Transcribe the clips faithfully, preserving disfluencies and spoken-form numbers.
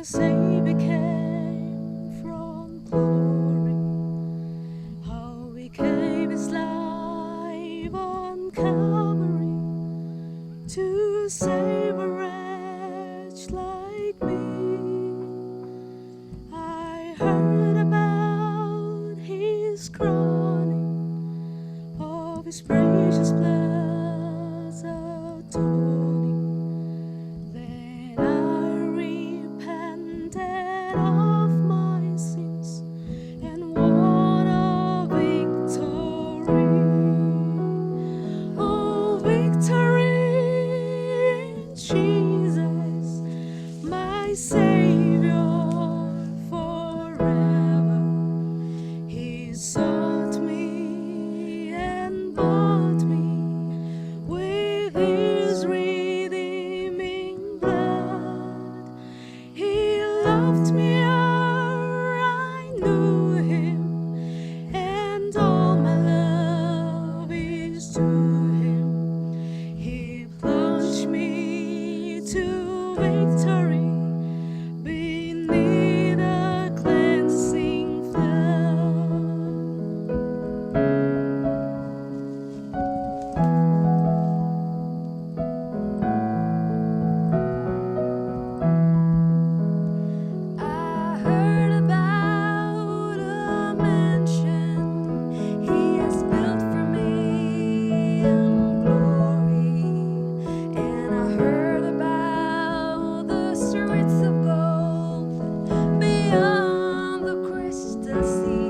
Savior came from glory, how he gave his life on Calvary to save a wretch like me. I heard about his crowning, of his precious blood's atoning. Then I repented of my sins, and what a victory! Oh, victory in Jesus, my Savior forever. He sought me and bought me with his redeeming blood. He loved me ere I knew him, and all my love is due him. He plunged me to victory beneath the cleansing flood. I heard about a mansion he has built for me in glory, and I heard about the streets of gold beyond the crystal sea,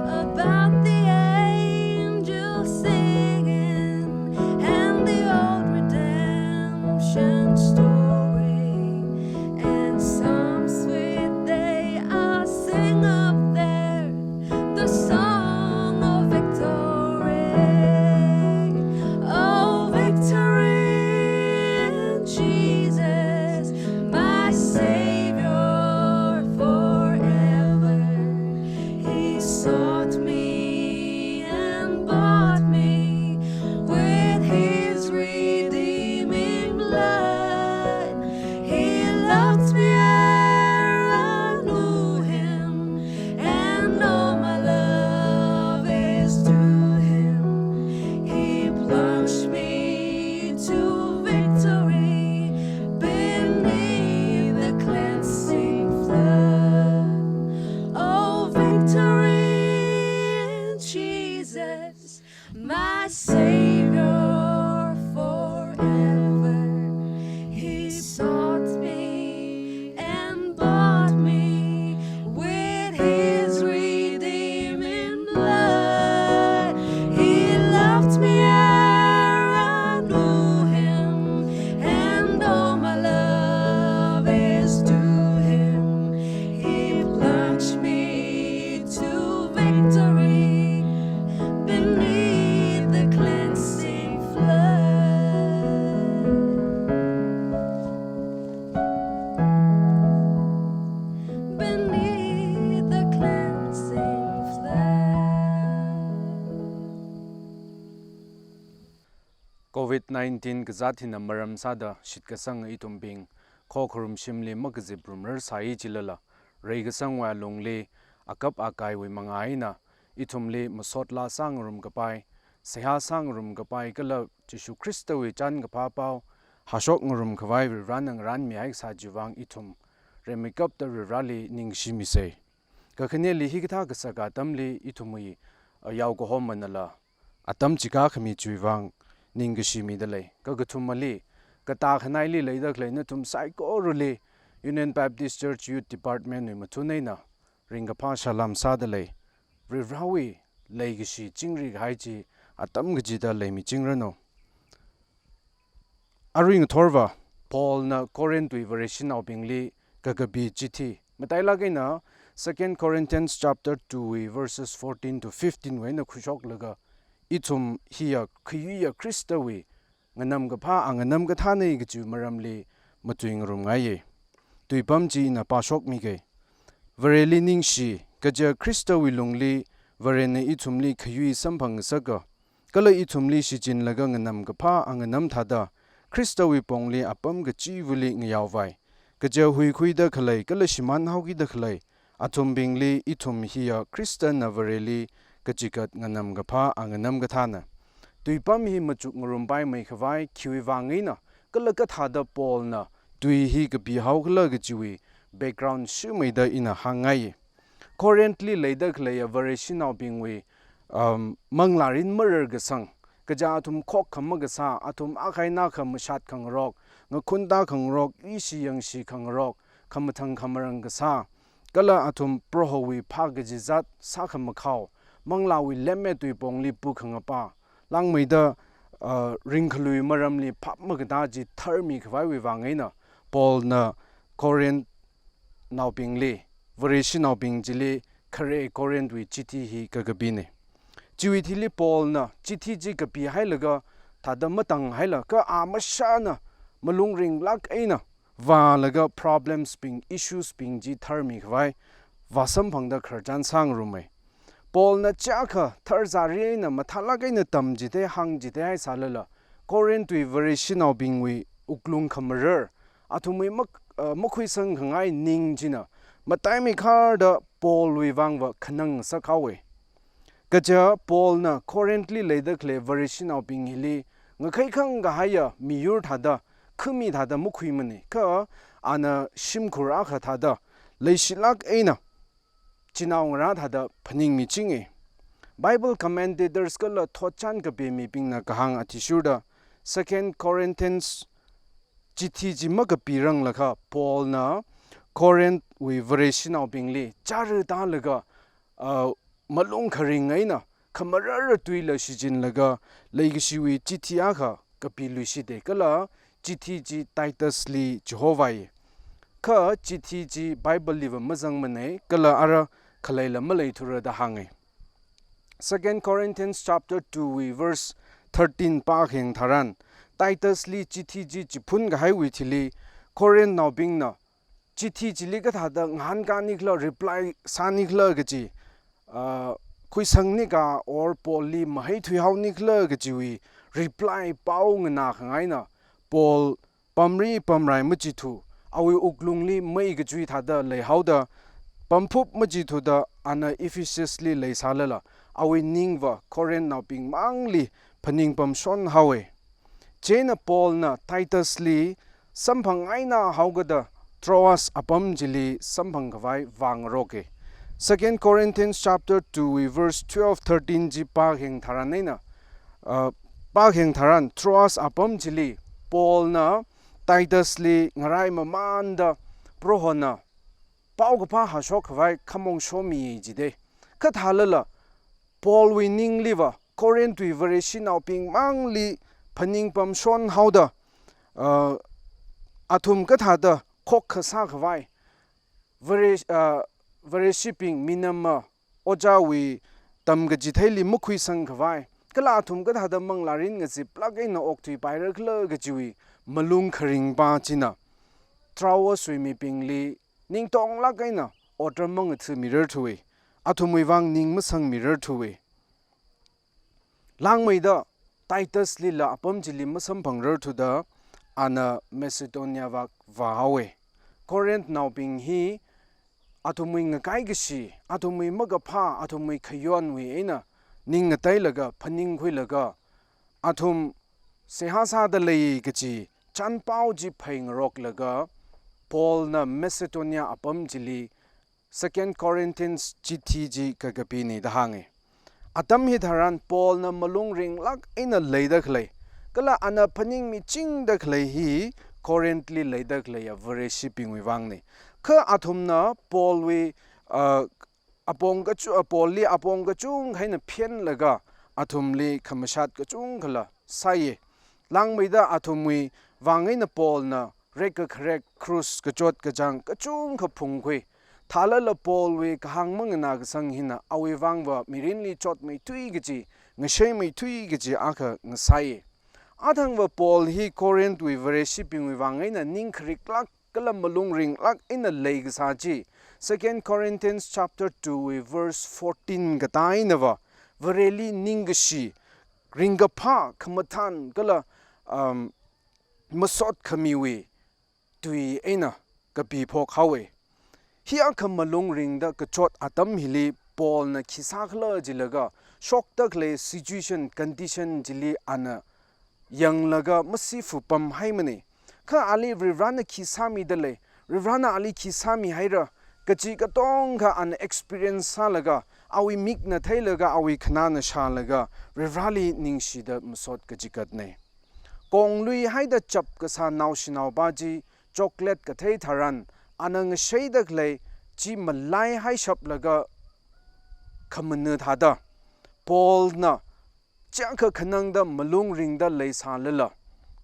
about the angels singing and the old redemption story. And some sweet day I'll sing up there the song of victory. Oh, victory in Jesus, my Savior forever. He sought me and bought me with his redeeming blood. He loved me ere I knew him, and all my love is due him. He plunged me to victory beneath the cleansing flood. Oh, victory in Jesus, my Savior forever. He sought me and bought me with his redeeming blood. He loved me ere I knew him, and all my love is due him. He plunged me to victory beneath the cleansing flood. Beneath the cleansing flood. Covid nineteen kazāt hina maram sāda shitkasanga ithumbing khokharum shimli makazip rumrar sāi chilala, reikasangwui alungli akap akaiwui manga eina ithumli masot laa sāngarum kapai, seihā sāngarum kapai kala Jishu Khristawui chānkaphā pao hāshok ngarum khavai Varivarana ngaranmi haikasā chiwui vang ithum rimeikapta Varivarali ningshimisei. Kakhaneli hikathā kasaka atamli ithumwui, a, yaokahommanala atam chikha khami chiwui vang ningkashi mida lei. Kakathumali, katā khanaili leida khalei nathum saikorali Union Baptist Church Youth Department wui mathun eina ringkaphā salām sāda lei. Varivarawui leikashi chingri kahai chi atam kachida leimichingranu. Arui ngathorva, Paulna Corinthwui Vareshinaobingli kakapi chithi, matailāk eina Second Corinthians chapter two wui verses fourteen to fifteen wui eina khuishoklaga, ithum hiya khayuiya Khristawui nganamkaphā anganam kathānei kajiwui maramli matuingarumngaiye. Tuipam chi ina pāshokmikei. Vareli ningshi, kaja Khristawui lungli Varena ithumli khayui samphangngasaka, kala ithumli shichinlaga nganamkaphā anganam thāda Khristawui pongli apam kachivali ngayaovai. Kaja huikhuida khalei kala shimānhaokida khalei athumbingli ithum hiya Khristana Vareli kachigat nganamkaphā anganam kathāna. Tuipam hi machukngarumpai meikhavai khiwui vang eina kala kathāda Paulna tui hi kapihaokhala kajiwui background shimida ina hāngngai. Corinthli leida khaleiya Vareshinaobingwui, um, manglārin mararkasang, kaja athum khokkha makasā, athum akha eina akha mashat khangarok, ngakhunta khangarok, ishi yangshi khangarok, khamathang khamarang kasā, kala athum Prohowui phākazizat sākhamakhao, manglāwui lemmet tuipongli pukhangapa, langmeida, uh, ringkhalui maramli phap makatā chi tharmikhavaiwui vang eina Paulna Corinthnaobingli, Vareshinaobing chili khare Corinthwui chithi hi kakapina. Chiwui thili Paulna chithi chi kapihailaga thāda matanghaila, kha a mashāna malung ringlāk eina vālaga problems bing, issues bing chi tharmikhavai vāsamphangda khararchan sāngarumma. Paulna chiyākha tharzari eina mathālāk eina tamchithei hāngchithei haisālala, Corinthwui Vareshinaobingwui wuklung khamarar, athumwui mak-, uh, makhuisangkhangai ning china mataimeikhar da Paulwui vangva khanang sākhaowa. Kaja Paulna Corinthli leida khalei Vareshinaobing hili ngakhaikhang kahaiya miyur thāda, khami thāda makhuimana, kha ana shimkhur akha thāda, leishilāk eina chinaongarā thāda phaningmichinga. Bible commentators kala thotchan kape mibingna kahāng athishurda, Second Corinthians chithi chi makapiranglakha Paulna Corinthwui Vareshinaobingli chara tālaga, uh, malung kharing eina khamarara tuila shichinlaga leikashiwui chithi akha kapiluishita, kala chithi chi Titusli chihovai. Kha chithi chi Bibleliva mazangmana, kala ara khaleila maleithura da hānga. Second Corinthians chapter two wui verse thirteen pākhayang tharan, Titusli chithi chi chiphun kahaiwui thili Corinthnaobingna chithi chili kathāda ngahānkānikhala, reply sānikhala kaji, uh, khuisangnika or Paulli maheithuihaonikhala kajiwui reply pao nganākhangaina Paul pamri pamrai machithu, awui wuklungli mei kachui thāda leihaoda, pamphup machithuda ana Ephesusli leisālala, awui ningva Corinthnaobing mangli phaningpamshon haowa. Chieina Paulna Titusli samphangngaina haokada Troas apam chili samphangkhavai vāngaroka. Second Corinthians chapter two wui verse twelve, thirteen chi pākhayang tharan eina, uh, pākhayang tharan Troas apam chili Paulna Titusli ngaraimamanda Prohona paokaphā hāshokkhavai khamong shomiya jida. Kha thālala Paulwui ningliva Corinthwui Vareshinaobing mangli phaningpamshon haoda, uh, athum kathāda khokkha sākhavai, Vare-, uh, Vareshibing minamma ojāwui tamkachitheili makhuisangkhavai, kala athum kathāda manglārin ngaziplāk eina okthuipairakhala kajiwui malung kharingpa china Troaswui mibingli ningtonglāk eina otram mangathamirarthuwa, athumwui vang ning masangmirarthuwa. Langmeida Tituslila apam chili masamphangrarthuda ana Macedonia vak vāhaowa. Corinthnaobing hi athumwui ngakaikashi, athumwui makaphā, athumwui khayonwui eina ning ngateilaga, phaningkhuilaga, athum seihā sāda lei kaji chanpao chi pheingaroklaga, Paulna Macedonia apam chili Second Corinthians chithi chi kakapina da hānga. Atam hitharan Paulna malung ringlāk eina leida khalei, kala ana phaningmichingda khalei hi Corinthli leida khaleiya Vareshibingwui vangna. Kha athumna Paulwui, ah, apong kachu-, ah, Paulli apong kachungkha eina phenlaga athumli khamashat kachungkhala sāya. Langmeida athumwui vang eina Paulna rekkakharek, krus, kachot kachāng kachungkha phungkhui. Thālala Paulwui kahāng manganākasang hina awui vangva mirinli chotmeithui kaji, ngasheimeithui kaji akha ngasai. Athangva Paul hi Corinthwui Vareshibingwui vang eina ning khariklāk kala malung ringlāk eina leikasā chi Second Corinthians chapter two wui verse fourteen katā einava, Vareli ningkashi, ringkaphā, khamathān kala, um, masot khamiwui tui eina kapiphok haowe. Hiyākha malung ringda kachot atam hili Paulna khi sākhala jilaga, shokda khalei situation, condition chili ana yanglaga masifu pamhaimane. Kha ali Varivarana khi sāmida lei, Varivarana ali khi sāmihaira kaji katongkha ana experience sālaga, awui mikna theilaga, awui khanāna shālaga, Varivarali ningshida masot kachikatne. Konglui haida chap kasā naoshinaopa chi chocolate kathei tharan, ana ngasheida khalei chi malaihaishaplaga khamana thāda, Paulna chiyākha khanangda malung ringda leisālala,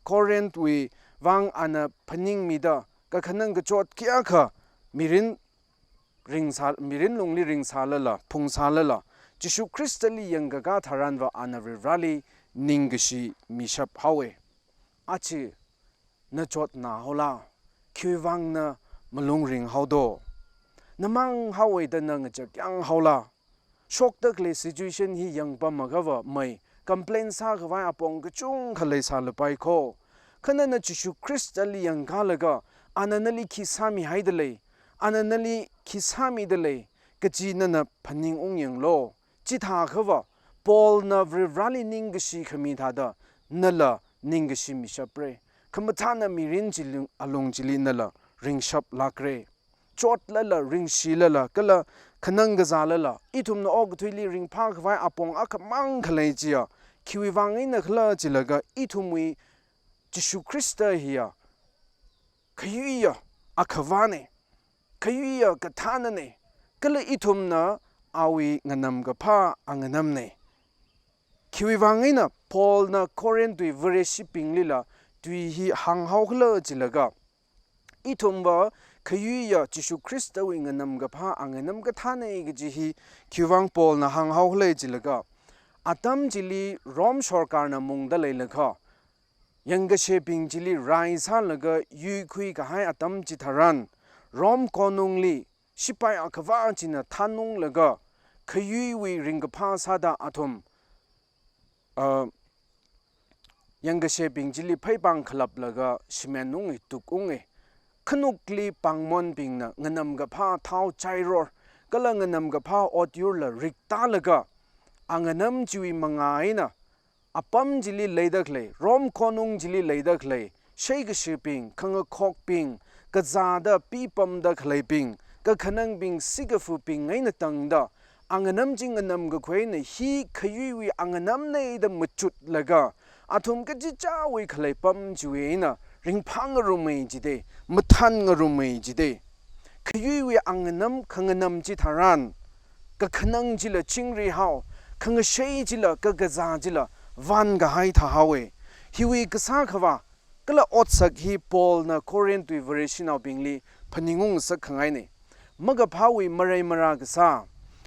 Corinthwui vang ana phaningmida kakhanang kachot kayākha mirin ringsā, mirin lungli ringsālala, phungsālala, Jishu Khristali yangkakā tharanva ana Varivarali ningkashi mishap haowe. Aja na chotna haola, khiwui vang na malung ring haodo? Namang haowe da na ngachak yang haola? Shokda khalei situation hi yangpam akhava mei, complain sākhavai apong kachungkha leisālapai kho. Kha nana Jishu Khristali yangkalaga, ana nali khi sāmihaida lei, ana nali khi sāmida lei kaji nana phaningung yanglu. Chithākhava, Paulna Varivarali ningkashi khami thāda, nala ningkashi mishapre. Khamathāna mirin chili, alung chili nala ringshaplākre. Chotlala, ringshilala, kala khanang kazālala, ithumna okathuili ringphākhavai apong akhamang khalei chiya, khiwui vang eina khala jilaga ithumwui Jishu Khrista hiya khayuiya akhavane, khayuiya kathānane, kala ithumna awui nganamkaphā anganamne. Khiwui vang eina Paulna Corinthwui Vareshibinglila tui hi hānghaokhala jilaga, ithumva khayuiya Jishu Khristawui nganamkaphā anganam kathāne kaji hi khiwui vang Paulna hānghaokhala jilaga, atam chili Rome sorkarna mungda leilakha, yangkashebing chili rai sālaga yuikhui kahai atam chitharan, Rome konungli shipai akhava china thanunglaga, khayuiwui ringkaphā sāda athum, uh, yangkashebing chili pheipāng khalaplaga shimenunge, tukunge. Khanukli pāngmonbingna nganamkaphā thao chairor, kala nganamkaphā otyurla riktālaga, anganam chiwui mangā eina apam chili leida khalei, Rome konung chili leida khalei, sheikashibing, khangakhokbing, kazāda pipamda khaleibing, kakhanangbing, sikafubing eina tangda, anganam chi nganamkakhuina hi khayuiwui anganamne da machutlaga, athum kachichāwui khalei pam chiwui eina ringphāngarume jide, mathāngarume jide. Khayuiwui anganam khanganam chitharan, kakhanang chila chingri hao, khangashei chila, kakazā chila vānkahai thāhaowe. Hiwui kasā khavā kala otsak hi Paulna Corinthwui Vareshinaobingli phaningung ngasakkhangaine. Makaphāwui marai marā kasā,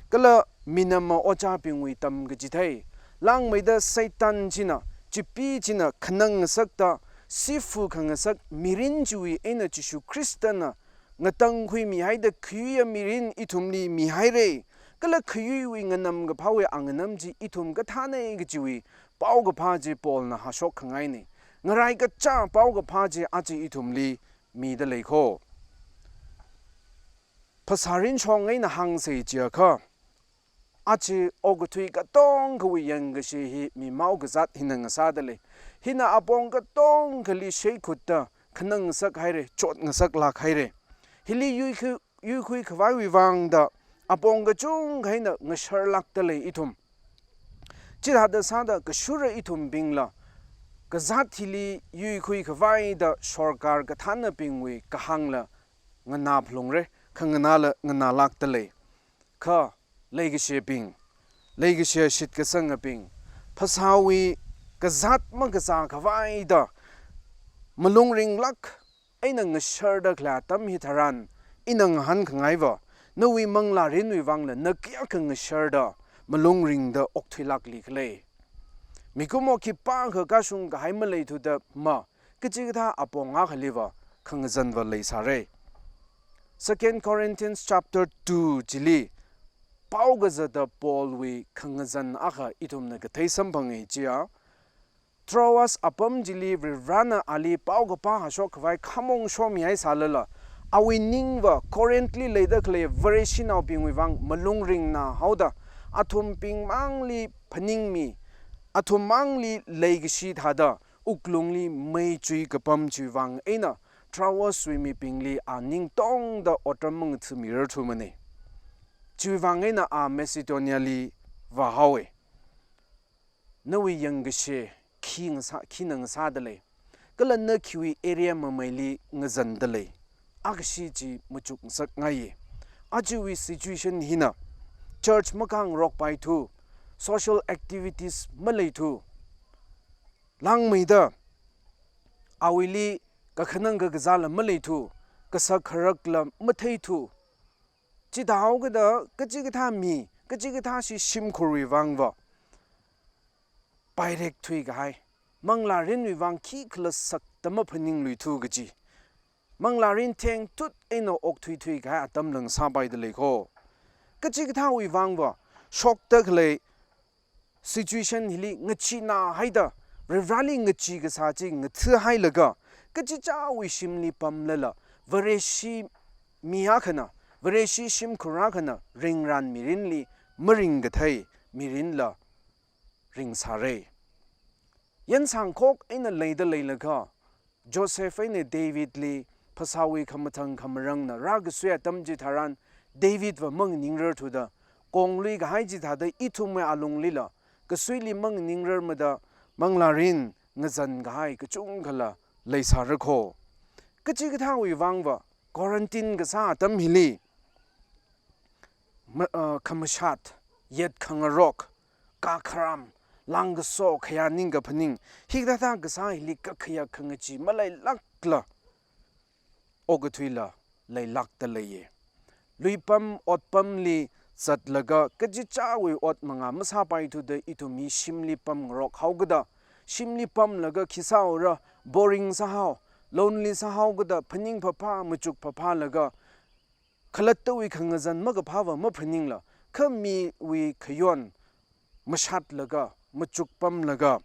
kala minama ojābingwui tamkachithei, langmeida Satan china, chipi china khanang ngasakta, sifu khangasak mirin chiwui eina Jishu Khristana ngatangkhuimihaida khayuiya mirin ithumli mihaire, kala khayuiwui nganamkaphāwui anganam chi ithum kathāne kajiwui paokaphā chi Paulna hāshokkhangaine. Ngarai kachā paokaphā chi aja ithumli mida lei kho. Phasā rinshong eina hāngsa chiakha, aja okathui katongkhawui yangkashe hi mimao kazāt hina ngasāda lei. Hina apong katongkhali sheikhutta khanang ngasakhaire, chot ngasaklāk haire. Hili yuikhui, yuikhui khavaiwui vangda apong kachungkha eina ngasharlākda lei ithum. Chithāda sāda kashura ithumbingla kazāt hili yuikhui khavaida sorkar kathānabingwui kahāngla nganāphalungre, khanganāla nganālākda lei. Kha leikashebing, leikashe shitkasangabing, phasāwui kazāt makazā khavaida malung ringlāk eina ngasharda khalei atam hitharan, ina ngahānkhangaiva, nawui manglārinwui vangla na kayākha ngasharda malung ringda okthuilākli khala? Mikumo khipākha kashung kahai maleithuda ma, kachikathā apong akhaliva khangazanva leisāre. Second Corinthians chapter two chili paokazata Paulwui khangazan akha ithumna kathei samphange chiya, Troas apam chili Varivarana ali paokaphā hāshok khavai khamong shomihai sālala, awui ningva Corinthli leida khalei Vareshinaobingwui vang malung ringna haoda, athumbing mangli phaningmi, athum mangli leikashi thāda, wuklungli mei chui kapam chiwui vang eina, Troaswui mibingli a ning tongda otram mangathamirarthumana. Chiwui vang eina a Macedoniali vāhaowa. Nawui yangkashe khi ngasā, khina ngasāda lei, kala na khiwui area mameili ngazanda lei, a kashi chi machuk ngasakngaiya. Ajawui situation hina, church makāngarokpaithu, social activities maleithu, langmeida awuili kakhanang kakazāla maleithu, kasak kharakla matheithu, chithāhaokida kachikathā mi, kachikathāshi shimkhurwui vangva pairekthui kahai, manglārinwui vang khikhala sakta maphaningluithu kaji, manglārin thengtut eina okthuithui kahai atamla ngasāpaida lei kho. Kachikathāwui vangva shokta khalei situation hili ngacheenā haida, Varivarali ngachee kasā chi ngathahailaga, kachichāwui shimli pamlala, Vareshi mi akhana, Vareshi shimkhur akhana ringran mirinli maringkathei mirinla ringsāra. Yansangkhok eina leida leilakha, Joseph eina Davidli phasāwui khamathang khamarangna rākasui atam chitharan, Davidva manganingrarthuda, konglui kahai chithāda ithumwui alunglila kasuili manganingrarmada, manglārin ngazan kahai kachungkhala leisāra kho. Kachikathāwui vangva quarantine kasā atam hili, ma-, uh, khamashat, yet khangarok, kakharam, langkaso, khayā ningkaphaning, hikathāthā kasā hili kakhayā khangachee maleilākla okathuila leilākda leiya. Luipam otpamli zatlaga kachichāwui ot mangā masāpaithuda ithum hi shimli pamngarok haokida, shimli pamlaga khi sāhaora, boring sāhao, lonely sāhaokida phaning phapha, machuk phaphalaga, khalattawui khangazan makaphāva maphaningla, kha miwui khayon mashatlaga, machuk pamlaga,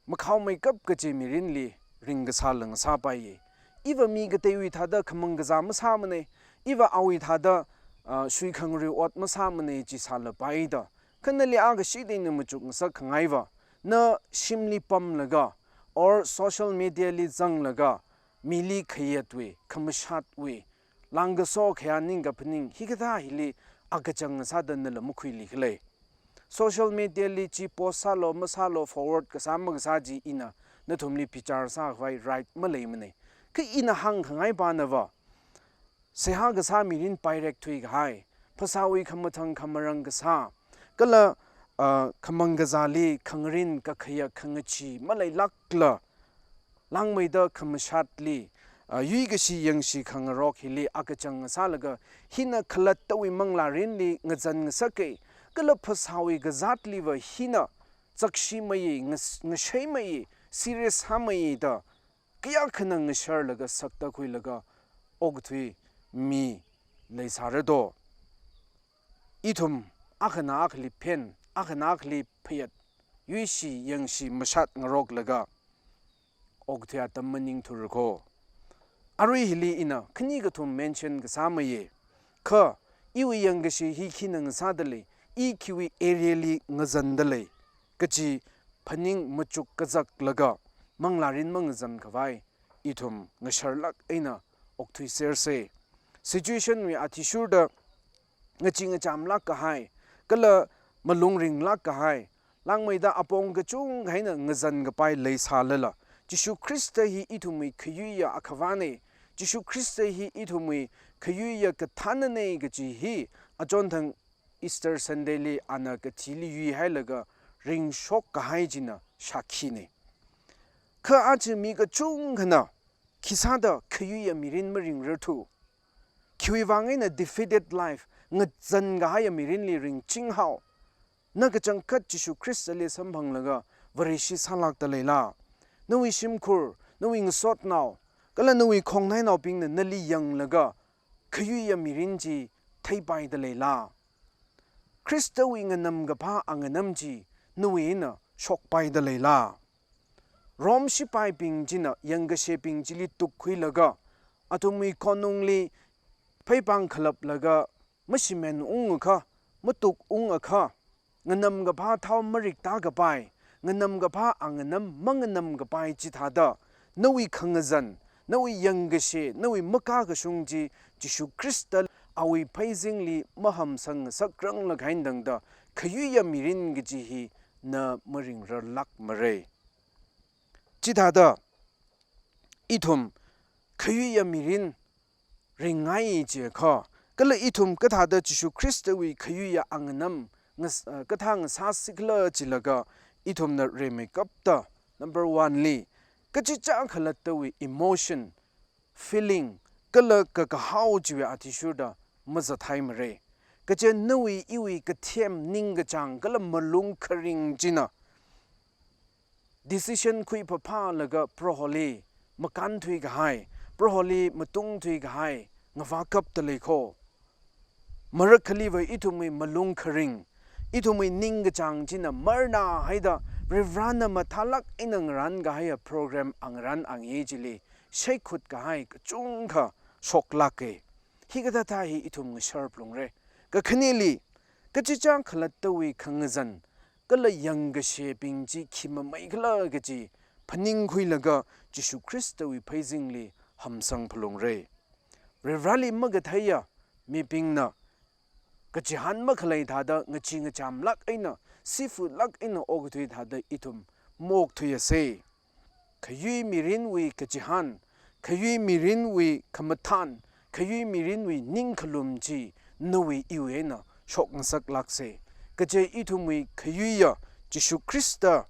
makhaomeikap kachi mirinli ringkasāla ngasāpaiya. Iva mi kateiwui thāda khamang kazā masāmana, iva awui thāda, ah, shuikhangarui ot masāmana chi sālapaida, kha nali a kashida ina machuk ngasak khangaiva, na shimli pamlaga, or social media li zanglaga, mili khayetwui, khamashatwui, langkaso khayā ningkaphaning hikathā hili akachang sāda nala makhuili khala. Social media li chi post sālu, masālu, forward kasā makasā chi ina nathumli bichar sākhavai right maleimana. Kha ina hāngkhangai panava, seihā kasā mirin pairekthui kahai, phasāwui khamathang khamarang kasā, kala, ah, khamang kazāli khangarin kakhayā khangachee maleilākla, langmeida khamashatli, ah, yuikashi yangshi khangarok hili akachang sālaga, hina khalattawui manglārinli ngazan ngasaka, kala phasāwui kazātliva hina zakshimeiya, ngas-, ngasheimeiya, serious sāmeiya da, kayākhana ngasharlaga sakta khuilaga okathui mi leisāra do. Ithum akhana akhali phen, akhana akhali phayat, yuishi yangshi mashat ngaroklaga okathui atam maningthura kho. Arui hili ina khani kathum mention kasāmeiya. Kha, iwui yangkashi hi khina ngasāda lei, i khiwui area li ngazanda lei kachi phaning machuk kazaklaga, manglārin mangazan khavai ithum ngasharlāk eina okthuisersa. Situation wui athishurda ngachee ngachamlāk kahai, kala malung ringlāk kahai, langmeida apong kachungkha eina ngazan kapai leisālala, Jishu Khrista hi ithumwui khayuiya akhavana, Jishu Khrista hi ithumwui khayuiya kathānana kachi hi achonthang Easter Sunday li ana kathili yuihailaga ringshok kahai china shakhina. Kha aja mi kachungkhana khisāda khayuiya mirin maringrarthu, khiwui vang eina defeated life, ngazan kahaiya mirinli ringching hao. Na kachangkhat Jishu Khristali samphanglaga Vareshi sālākda leila? Nawui shimkhur, nawui ngasotnao, kala nawui khongnainaobingna nali yanglaga khayuiya mirin chi theipaida leila? Khristawui nganamkaphā anganam chi nawui eina shokpaida leila? Rome shipaibing china yangkashebing chili tukkhuilaga, athumwui konungli pheipāng khalaplaga mashimen ungakha, matuk ungakha, nganamkaphā thao marikta kapai, nganamkaphā anganam manganam kapai chithāda, nawui khangazan, nawui yangkashe, nawui makakashung chi Jishu Khrista awui pheizingli mahamsang ngasakranglakha eina tangda, khayuiya mirin kaji hi na maringrarlākmara. Chithāda, ithum khayuiya mirin ringngai jiakha, kala ithum kathāda Jishu Khristawui khayuiya anganam ngas-, ah, kathā ngasāsikhala jilaga, ithumna rimeikapta, number one li, kachichā khalattawui emotion, feeling, kala kakahao chiwui athishurda mazathaimara. Kaje nawui iwui kathem ningkachāng kala malung kharing china decision khuiphāphālaga Proholi makānthui kahai, Proholi matungthui kahai ngavākapta leikho. Marakkhaliva ithumwui malung kharing, ithumwui ningkachāng china marnā haida, Varivarana mathālāk eina ngarānkahaiya program angarān angayei chili shaikhut kahai kachungkha shoklāka. Hikathāthā hi ithum ngashar phalungra. Kakhaneli, kachichā khalattawui khangazan kala yangkashebing chi khi mameikhala kaji phaningkhuilaga Jishu Khristawui pheizingli hamsang phalungra. Varivarali makatheiya mibingna kachihān makhalei thāda ngachee ngachamlāk eina, sifulāk eina okathui thāda ithum maokthuiasa. Khayui mirinwui kachihān, khayui mirinwui khamathān, khayui mirinwui ningkhalum chi nawui iwui eina shokngasaklāksa. Kaje ithumwui khayuiya Jishu Khrista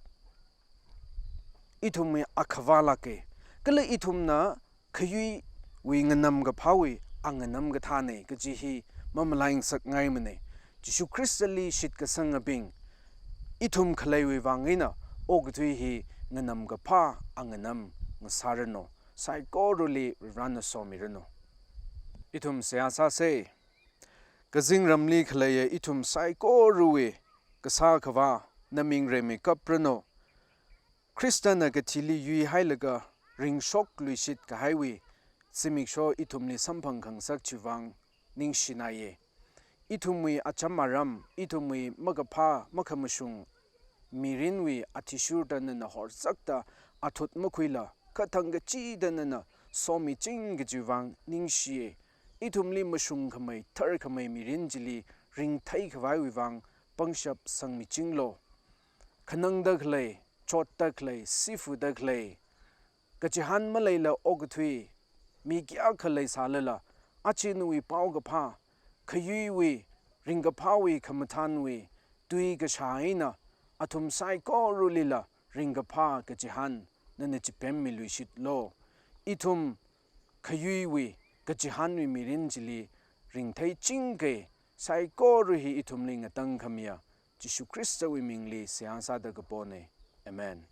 ithumwui akhavālāka. Kala ithumna khayuiwui nganamkaphāwui anganam kathāna kaji hi mamalaingasakngaimana. Jishu Khristali shitkasangabing ithum khaleiwui vang eina okathui hi nganamkaphā anganam ngasāranu. Saikorali Varivarana somiranu. Ithum seihā sāsa. Kazingramli khaleiya ithum saikorawui Kasā Akhavā, naming rimeikapranu. Khristana kathili yuihailaga ringshokluishit kahaiwui zimiksho ithumli samphang khangasak chiwui vang ningshinaiya. Ithumwui acham aram, ithumwui makaphā makhamashung mirinwui athishurda nana horsakta athut makhuila, kha thangkachida nana somiching kajiwui vang ningshiya. Ithumli mashungkhamei, tharkhamei mirin chili ringtheikhavaiwui vang pangshap sangmichinglu. Khanangda khalei, chotda khalei, sifuda khalei, kachihān maleila okathui mi kayākha leisālala, aja nawui paokaphā, khayuiwui, ringkaphāwui khamathānwui tui kashā eina athum saikoralila ringkaphā kachihān nana chipemmiluishitlu. Ithum khayuiwui kachihānwui mirin chili ringtheichingkei, saikora hi ithumli ngatangkhamiya Jishu Khristawui mingli seihā sāda kapona. Amen.